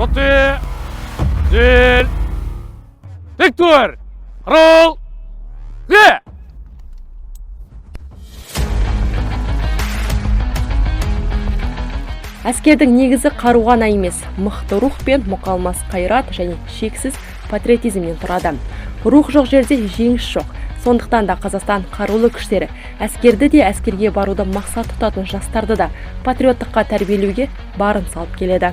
Роте! Цель! Виктор! Рол! Ге! Әскердің негізі қару ғана емес, мықты рух пен мұқалмас қайрат және шексіз патриотизмнен тұрады. Рух жоқ жерде жеңіс жоқ. Сондықтан да Қазақстан қарулы күштері әскерді де, әскерге баруды мақсат тұтатын жастарды да патриоттыққа тәрбиелеуге барын салып келеді.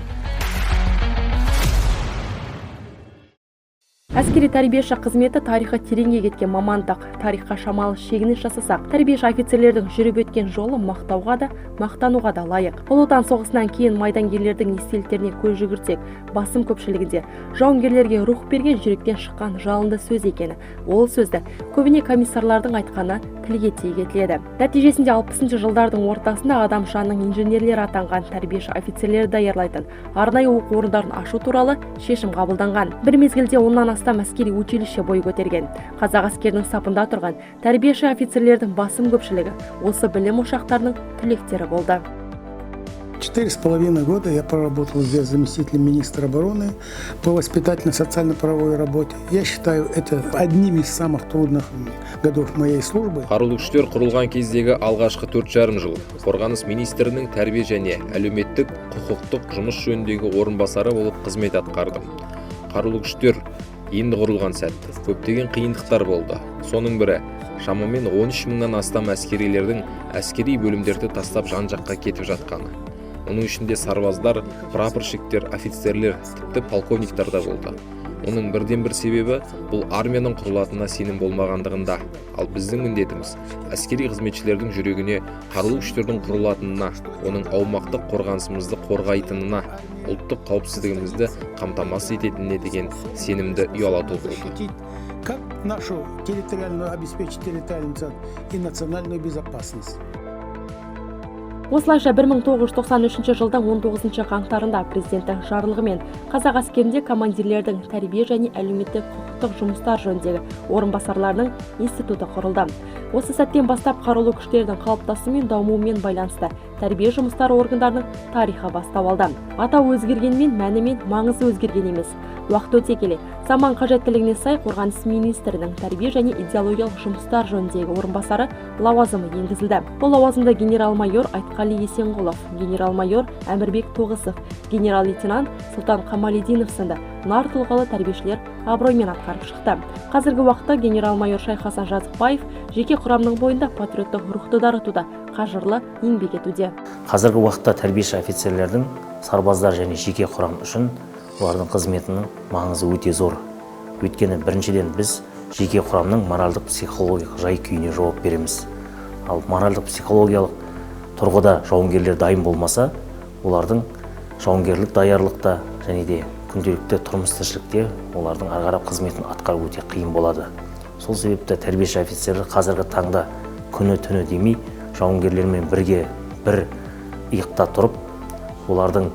Әскери тәрбиеші қызметі тарихы тереңге кеткен мамандық. Тарихқа шамалы шегініс жасасақ, тәрбиеші офицерлердің жүріп өткен жолы мақтауға да, мақтануға да лайық. Ұлы Отан соғысынан кейін майдангерлердің естеліктеріне көз жүгіртсек, басым көпшілігінде жауынгерлерге рух берген жүректен шыққан жалынды сөз екені. Ол сөзді көбіне комиссарлардың айтқаны тілге тиек етіледі. Нәтижесінде 60 жылдардың ортасында адам жанының инженерлері атанған тәрбиеші офицерлерді даярлайтын арнайы оқу орындарын ашу туралы шешім қабылданған. Бір мезгілде 10-нан астам әскери училище бой көтерген. Қазақ әскерінің сапында тұрған тәрбиеші офицерлердің басым көпшілігі осы білім ошақтарының түлектері болды. 4,5 года я проработал здесь заместителем министра обороны по воспитательно-социально-правовой работе. Я считаю это одним из самых трудных годов моей службы. Қарулы күштер құрылған кездегі алғашқы 4,5 жыл қорғаныс министрінің тәрбие және әлеуметтік құқықтық жұмыс жөніндегі орынбасары болып қызмет атқардым. Қарулы күштер енді құрылған сәт көптеген қиындықтар болды. Соның бірі шамамен 13 мыңнан астам әскерилердің әскери бөлімдерді тастап жан-жаққа кетіп жатқаны. Оның ішінде сарбаздар, прапорщиктер, офицерлер, тіпті полковниктар да болды. Оның бірден бір себебі бұл армияның құрылатынына сенім болмағандығында. Ал біздің міндетіміз әскери қызметшілердің жүрегіне қарулы күштердің құрылатынына, оның аумақтық қорғанысымызды қорғайтынына, ұлттық қауіпсіздігімізді қамтамасыз ететініне деген сенімді ұялату болды. Защитить как нашу территориальную, обеспечить территориальную и национальную безопасность. Осылайша 1993 жылдың 19 қаңтарында президенттің жарлығымен қазақ әскерінде командирлердің тәрбие және әлеуметтік құқықтық жұмыстар жөніндегі орынбасарларының институты құрылды. Осы сәттен бастап қарулы күштердің қалыптасуы мен дамуымен байланысты тәрбие жұмыстары органдарының тарихы бастау алды. Атау өзгергенмен, мәні мен маңызы өзгерген емес. Уақыт өте келе заман қажеттілігіне сай қорғаныс министрінің тәрбие және идеологиялық жұмыстар жөніндегі орынбасары лауазымы енгізілді. Бұл лауазымда генерал-майор Айтқали Есенғұлов, генерал-майор Әмірбек Тоғысов, генерал-лейтенант Сұлтан Қамалидинов сынды нар тұлғалы тәрбиешілер абыроймен атқарып шықты. Қазіргі уақытта генерал-майор Шайхасан Жазықбаев жеке құрамның бойында патриоттық рухты дарытуда қажырлы еңбек етуде. Қазіргі уақытта тәрбиеші офицерлердің сарбаздар және жеке құрам үшін олардың қызметінің маңызы өте зор. Өйткені біріншіден біз жеке құрамның моральдық психологиялық жай күйіне жауап береміз. Ал моральдық психологиялық тұрғыда жауынгерлер дайын болмаса, олардың жауынгерлік даярлықта және де күнделікті тұрмыс тіршілікте олардың ары қарай қызметін атқару өте қиын болады. Сол себепті тәрбиеші офицерлер қазіргі таңда күні түні демей жауынгерлермен бірге бір иықта тұрып, олардың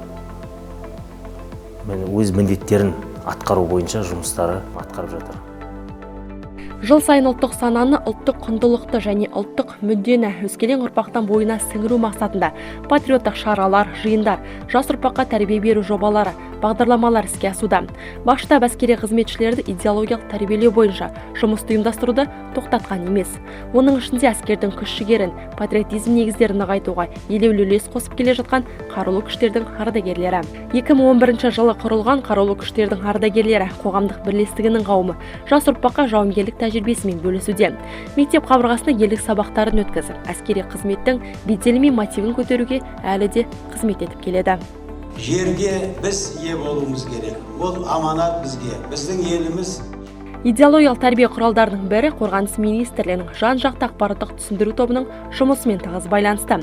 өз міндеттерін атқару бойынша жұмыстары атқарып жатыр. Жыл сайын ұлттық сананы, ұлттық құндылықты және ұлттық мүддені өскелең ұрпақтың бойына сіңіру мақсатында патриоттық шаралар, жиындар, жас ұрпаққа тәрбие беру жобалары, бағдарламалар іске асуда. Бас штаб әскери қызметшілерді идеологиялық тәрбиелеу бойынша жұмысты ұйымдастыруды тоқтатқан емес. Оның ішінде әскердің күш-жігерін, патриотизм негіздерін нығайтуға елеулі үлес қосып келе жатқан қарулы күштердің ардагерлері. 2011 жылы құрылған қарулы күштердің ардагерлері қоғамдық бірлестігінің қауымы жас ұрпаққа жауынгерлік тәжірибесімен бөлісуде. Мектеп қабырғасында ерлік сабақтарын өткізіп, әскери қызметтің беделі мен мотивін көтеруге әлі де қызмет етіп келеді. Жерге біз ие болуымыз керек. Ол аманат бізге. Біздің еліміз. Идеологиялық тәрбие құралдарының бірі Қорғаныс министрлігінің жан-жақты ақпараттық түсіндіру тобының жұмысымен тығыз байланысты.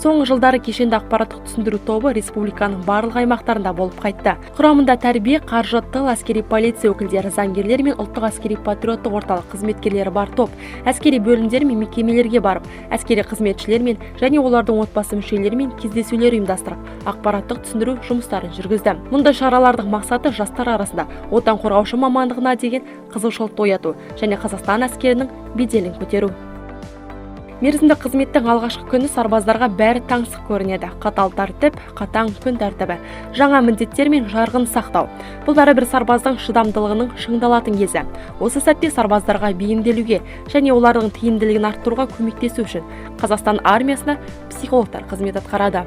Соңғы жылдары кешенді ақпараттық түсіндіру тобы республиканың барлық аймақтарында болып қайтты. Құрамында тәрбие, қаржы, тыл, әскери полиция өкілдері, заңгерлер мен ұлттық әскери патриоттық орталық қызметкерлері бар топ әскери бөлімдер мен мекемелерге барып, әскери қызметшілермен және олардың отбасы мүшелерімен кездесулер ұйымдастырып, ақпараттық түсіндіру жұмыстарын жүргізді. Мұндай шаралардың мақсаты жастар арасында отан қорғаушы мамандығына деген қызығушылықты ояту және Қазақстан әскерінің беделін көтеру. Мерзімді қызметтің алғашқы күні сарбаздарға бәрі таңсық көрінеді. Қатал тәртіп, қатаң күн тәртібі, жаңа міндеттер мен жарғыны сақтау. Бұл бәрі бір сарбаздың шыдамдылығының шыңдалатын кезі. Осы сәтте сарбаздарға бейімделуге және олардың тиімділігін арттыруға көмектесу үшін Қазақстан армиясына психологтар қызмет атқарады.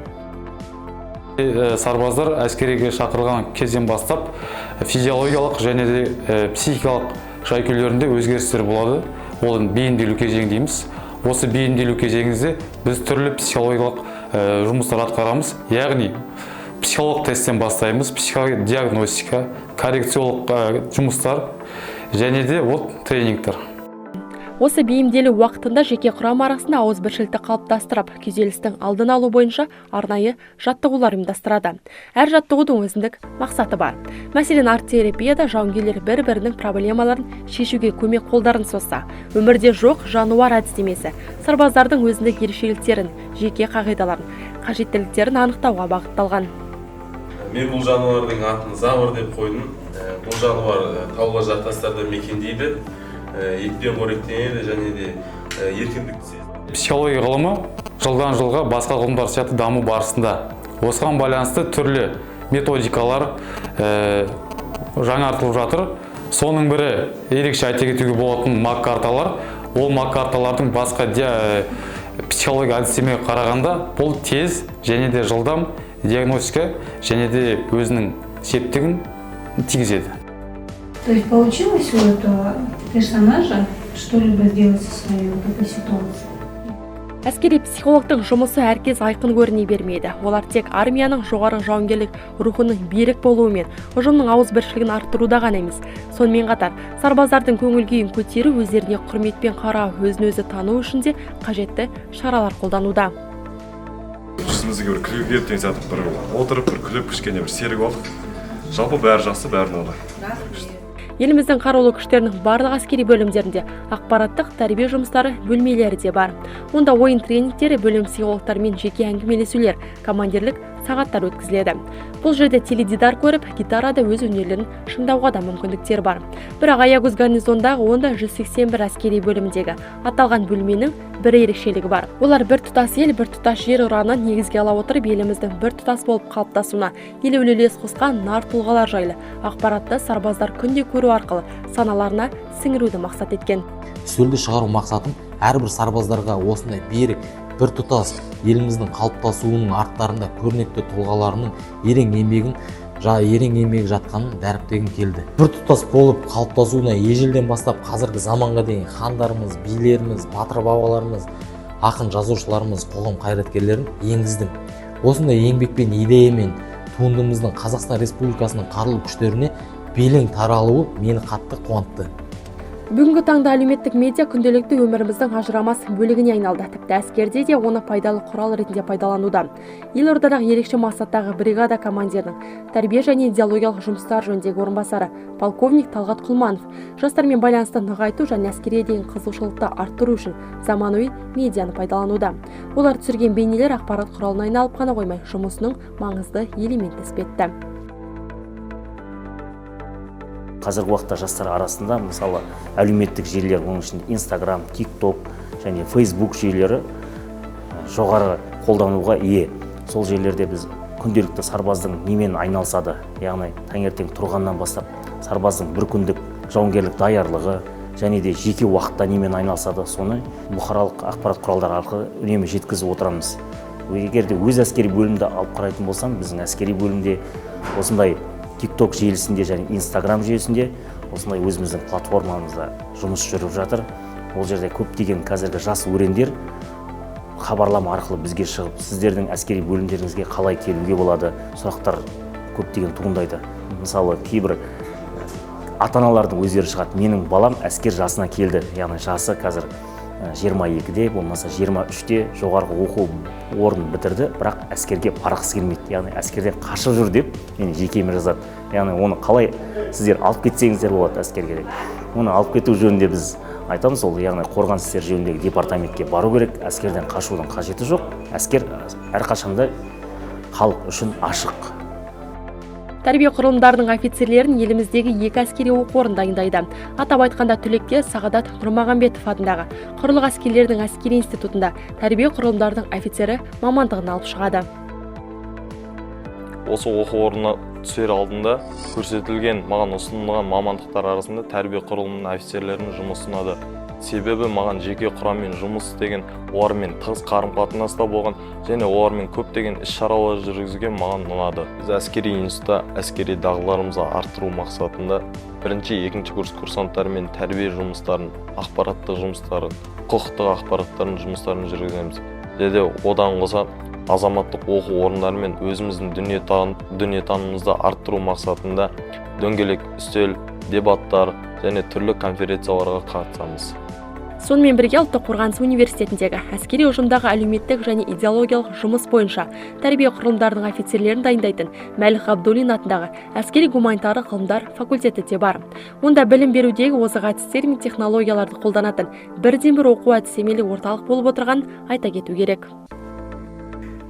Сарбаздар әскериге шақырылған кезден бастап физиологиялық және де психикалық жай күйлерінде өзгерістер болады. Ол бейімделу кезеңі дейміз. Осы бейімделу кезеңінде біз түрлі психологиялық жұмыстар атқарамыз, яғни психолог тесттен бастаймыз, психологиялық диагностика, коррекциялық жұмыстар және де ол тренингтер. Осы бейімделу уақытында жеке құрам арасында ауызбіршілікті қалыптастырып, күйзелістің алдын алу бойынша арнайы жаттығулар ұйымдастырады. Әр жаттығудың өзіндік мақсаты бар. Мәселен, арт-терапияда жауынгерлер бір-бірінің проблемаларын шешуге көмек қолдарын созса, өмірде жоқ жануар әдістемесі сарбаздардың өзіндік ерекшеліктерін, жеке қағидаларын, қажеттіліктерін анықтауға бағытталған. Мен бұл жануардың атын Завр деп қойдым. Бұл жануар таулы жартастарда мекендейді, етпен қоректенеді және де еркіндікті сезінеді. Психология ғылымы жылдан жылға басқа ғылымдар сияқты даму барысында. Осыған байланысты түрлі методикалар жаңартылып жатыр. Соның бірі, ерекше айта кетуге болатын, МАК карталар. Ол МАК карталардың басқа психология әдістемеге қарағанда бұл тез және де жылдам диагностика және де өзінің септігін тигізеді. То есть получилось у этого персонажа что-либо сделать со своей вот этой ситуацией? Әскери психологтың жұмысы әркез айқын көріне бермейді. Олар тек армияның жоғары жауынгерлік рухының берік болуы мен ұжымның ауызбіршілігін арттыруда ғана емес, сонымен қатар сарбаздардың көңіл күйін көтеру, өздеріне құрметпен қарау, өзін өзі тану үшін де қажетті шаралар қолдануда. Жүзімізге бір күлкі келіп деген сияқты, бір отырып, бір күліп, кішкене бір серік болдық. Жалпы бәрі жақсы, бәрі ұнады. Еліміздің қарулы күштерінің барлық әскери бөлімдерінде ақпараттық тәрбие жұмыстары бөлмелері де бар. Онда ойын тренингтері, бөлім психологтарымен жеке әңгімелесулер, командирлік сағаттар өткізіледі. Бұл жерде теледидар көріп, гитарада өз өнерлерін шыңдауға да мүмкіндіктер бар. Бірақ Аягөз гарнизондағы онда 181 әскери бөлімдегі аталған бөлменің бір ерекшелігі бар. Олар бір тұтас ел, бір тұтас жер ұранын негізге ала отырып, еліміздің бір тұтас болып қалыптасуына елеулі үлес қосқан нар тұлғалар жайлы ақпаратты сарбаздар күнде көру арқылы саналарына сіңіруді мақсат еткен. Үстелді шығару мақсатым әрбір сарбаздарға осындай берік, біртұтас еліміздің қалыптасуының арттарында көрнекті тұлғаларының ерен еңбегі жатқанын дәріптегім келді. Біртұтас болып қалыптасуына ежелден бастап қазіргі заманға дейін хандарымыз, билеріміз, батыр бабаларымыз, ақын жазушыларымыз, қоғам қайраткерлерін енгіздім. Осындай еңбекпен, идеямен туындымыздың Қазақстан Республикасының қарулы күштеріне белең таралуы мені қатты қуантты. Бүгінгі таңда әлеуметтік медиа күнделікті өміріміздің ажырамас бөлігіне айналды. Тіпті әскерде де оны пайдалы құрал ретінде пайдалануда. Елордадағы ерекше мақсаттағы бригада командирінің тәрбие және идеологиялық жұмыстар жөніндегі орынбасары полковник Талғат Құлманов жастармен байланысты нығайту және әскерге деген қызығушылықты арттыру үшін заманауи медианы пайдалануда. Олар түсірген бейнелер ақпарат құралына айналып қана қоймай, жұмысының маңызды элементі іспетті. Қазіргі уақытта жастар арасында, мысалы, әлеуметтік желілер, оның ішінде Инстаграм, ТикТок және Фейсбук жүйелері жоғары қолдануға ие. Сол жерлерде біз күнделікті сарбаздың немен айналысады, яғни таңертең тұрғаннан бастап сарбаздың бір күндік жауынгерлік даярлығы және де жеке уақытта немен айналысады, соны бұқаралық ақпарат құралдары арқылы үнемі жеткізіп отырамыз. Егер де өз әскери бөлімді алып қарайтын болсам, біздің әскери бөлімде осындай TikTok желісінде және Instagram жүйесінде осындай өзіміздің платформамызда жұмыс жүріп жатыр. Ол жерде көптеген қазіргі жас өрендер хабарлама арқылы бізге шығып, сіздердің әскери бөлімдеріңізге қалай келуге болады, сұрақтар көптеген туындайды. Мысалы, кейбір ата-аналардың өздері шығады, менің балам әскер жасына келді, яғни жасы қазір 22-де, болмаса 23-те, жоғарғы оқу орнын бітірді, бірақ әскерге барғысы келмейді, яғни әскерден қашып жүр деп мені жекеме жазады. Яғни оны қалай сіздер алып кетсеңіздер болады әскерге деп. Оны алып кету жөнінде біз айтамыз, ол яғни қорғаныс істері жөніндегі департаментке бару керек, әскерден қашудың қажеті жоқ, әскер әрқашанда халық үшін ашық. Тәрбие құрылымдарының офицерлерін еліміздегі екі әскери оқу орны дайындайды. Атап айтқанда, түлектер Сағадат Нұрмағамбетов атындағы құрлық әскерлерінің әскери институтында тәрбие құрылымдарының офицері мамандығын алып шығады. Осы оқу орнына түсер алдында көрсетілген, маған ұсынылған мамандықтар арасында тәрбие құрылымының офицерлерінің жұмысы ұнады. Себебі маған жеке құраммен жұмыс істеген, олармен тығыз қарым қатынаста болған және олармен көптеген іс шаралар жүргізген маған ұнады. Біз әскери институтта әскери дағдыларымызды арттыру мақсатында бірінші, екінші курс курсанттарымен тәрбие жұмыстарын, ақпараттық жұмыстарын, құқықтық ақпараттардың жұмыстарын жүргіземіз және одан қоса азаматтық оқу орындарымен өзіміздің дүниетанымымызды арттыру мақсатында дөңгелек үстел, дебаттар және түрлі конференцияларға қатысамыз. Сонымен бірге Ұлттық қорғаныс университетіндегі әскери ұжымдағы әлеуметтік және идеологиялық жұмыс бойынша тәрбие құрылымдарының офицерлерін дайындайтын Мәлік Ғабдуллин атындағы әскери гуманитарлық ғылымдар факультеті де бар. Онда білім берудегі озық әдістер мен технологияларды қолданатын бірден бір оқу әдістемелік орталық болып отырғанын айта кету керек.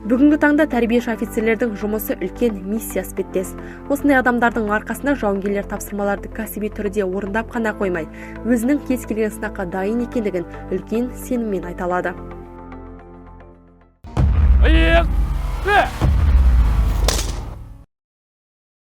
Бүгінгі таңда тәрбиеші офицерлердің жұмысы үлкен миссия іспеттес. Осындай адамдардың арқасында жауынгерлер тапсырмаларды кәсіби түрде орындап қана қоймай, өзінің кез келген сынаққа дайын екендігін үлкен сеніммен айта алады. Иық.